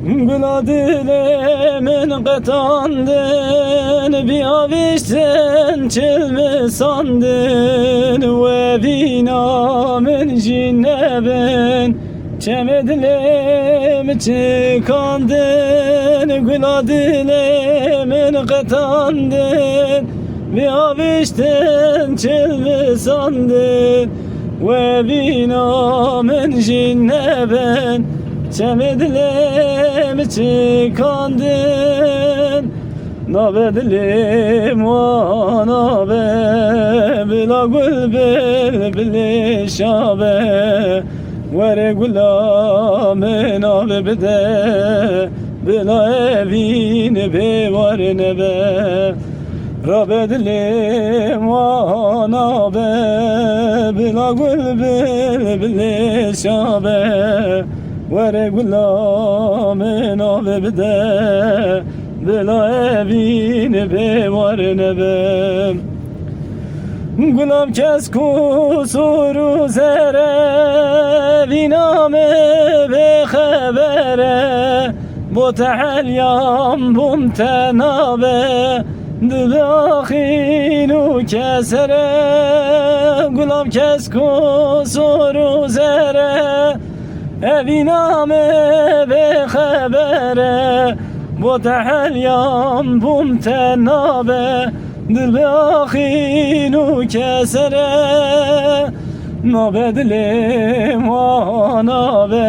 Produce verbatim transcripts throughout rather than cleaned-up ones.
Gula dilê min qetandin, bi aviştin çil mi sandin, we vîna min jî nebin. Çemê dilê min çikandin, gula dilê min qetandin, bi aviştin çil mi sandin. We vîna min jî nebin, çemê dilê min çikandin. Nabe dilê min nabe, bila gul bilbilê şabe. Were gula min nabe bide, bila evîn bê war nebe. Rabe dilê min nabe, bila gul bilbilê şabe. Were gula min nabe bide, bila evîn bê war nebe. Gulam kesk û sor û zere, vîna min bê xebere. Bo te helyan bûm te nabe, dilê axîn û kesere. Gulam kesk û sor û zere, evîna min bê xebere. Bo te helyan bûm te nabe, dilê axîn û kesere. Nabe dilê min nabe,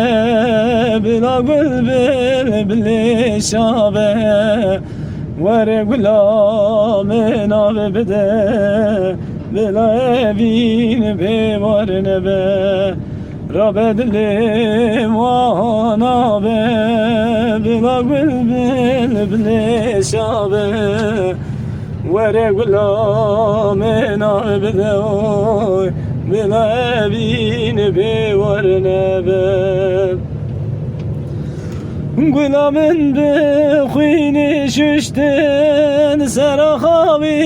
bila gul bilbilê şabe. Were gula min nabe bide, bila evîn bê war nebe. Rabe dilê min nabe, bila gul bilbilê şabe. Were gula min nabe bide, oy, bila evîn bê war nebe. Gula min bi xwînê şuştin, sera xawî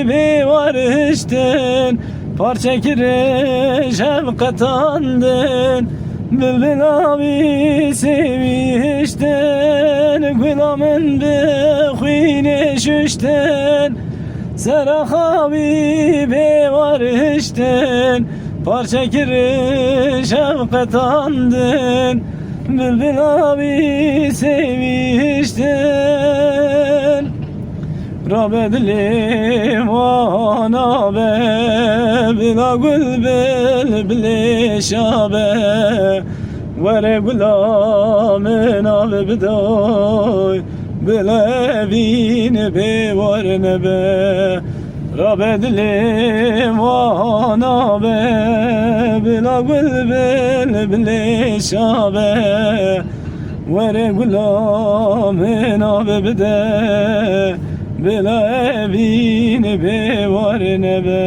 bê war hiştin. Parçe kiriş hev qetandin, bilbila wî sêwî hiştin. Gula min bi xwînê şuştin, sera xawî bê war hiştin. Parçe kiriş hev qetandin, bilbila wî sêwî hiştin. Rabe dilê min nabe, bila gul bilbilê şabe. Were gula min nabe bide, oy, bila evîn bê war nebe. Rabe dilê min nabe, bila gul bilbilê şabe. Were gula min nabe bide, bila evîn bê war nebe.